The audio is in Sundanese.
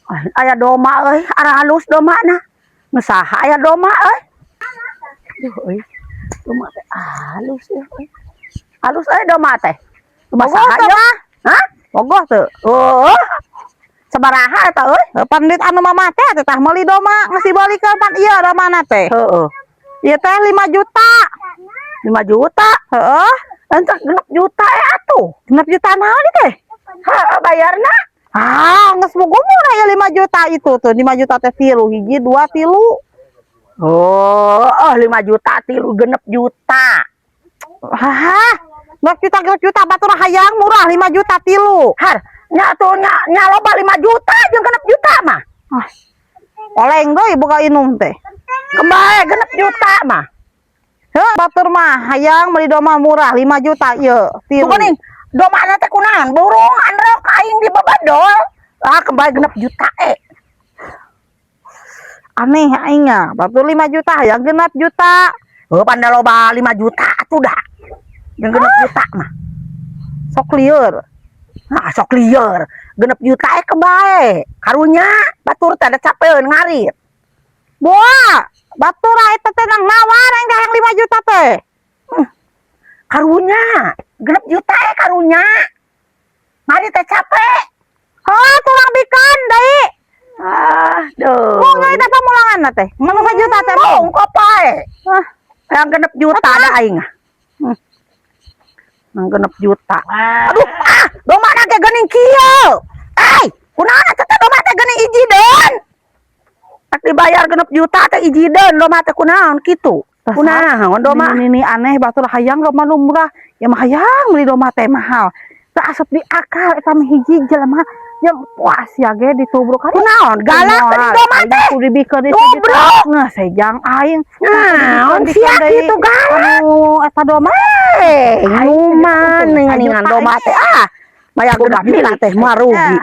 Aya doma euy, aralus domana. Nu saha aya doma euy? Duh euy. Doma teh alus ya euy. Alus euy doma teh. Doma Bogoh saha teu ieu? mah? Hah? Bogoh teu? Oh. Sabaraha eta euy? Pan duit anu mama teh teh tah meuli doma geus dibalikeun pan ieu domana teh. Heeh. Ieu teh 5 juta. 5 juta. Heeh. Entak 6 juta eh atuh. 6 juta naon ieu teh? Heeh, bayarna. Ah, geus bogo murah ya 5 juta itu tuh. 5 juta teh tilu, hiji, dua, tilu. Oh, oh 5 juta tilu 6 juta. Hah? 6 juta 6 juta batur hayang murah 5 juta tilu. Har, nya tuh nya nya loba 5 juta jeung 6 juta mah. Ah. Oleng deui boga inum teh. Kembali 6 juta mah. Heuh, batur mah hayang meuli doma murah 5 juta ieu tilu. Tuh geuning, domana teh kunaon? Burung androk aing di babadol. Ah, kembali 6 juta eh. Aneh aing nya. Batur 5 juta hayang 6 juta. Oh, panda loba 5 juta atuh dah. Jeung 6 juta mah. Sok lieur. Nah, sok lieur. 6 juta eh kebae. Karunya batur teh ada capeun ngarit. Boa, batur eta teh nang nawar aing hayang 5 juta teh. Karunya, 6 juta eh karunya. Ngarit teh capek. Heuh, tulang bikeun deui. Ah, duh. Mung eta pamulangan teh. Mangga sajuta teh Mung mung. kok pae. Ah, Yang 6 juta ada aing ah. Yang 6 juta. Aduh, ah, domba teh geuning kieu. Eh, kunaon atuh teh domba teh geuning ijideun? Tak dibayar 6 juta teh ijideun domba teh kunaon kitu? Kunaon domba? Ini aneh batur hayang doma nu murah. Ya mah hayang beli doma teh mahal. Teu asup di akal eta mah hiji jelema yang puas ya ge ditubruk. Kunaon? Galak tadi doma teh. Kudu dibikeun di Tubruk. Nah, sejang aing. Naon sia kitu galak? Anu eta doma. Eh, nyuman ningan doma teh ah. Mayar 6 juta teh mah rugi.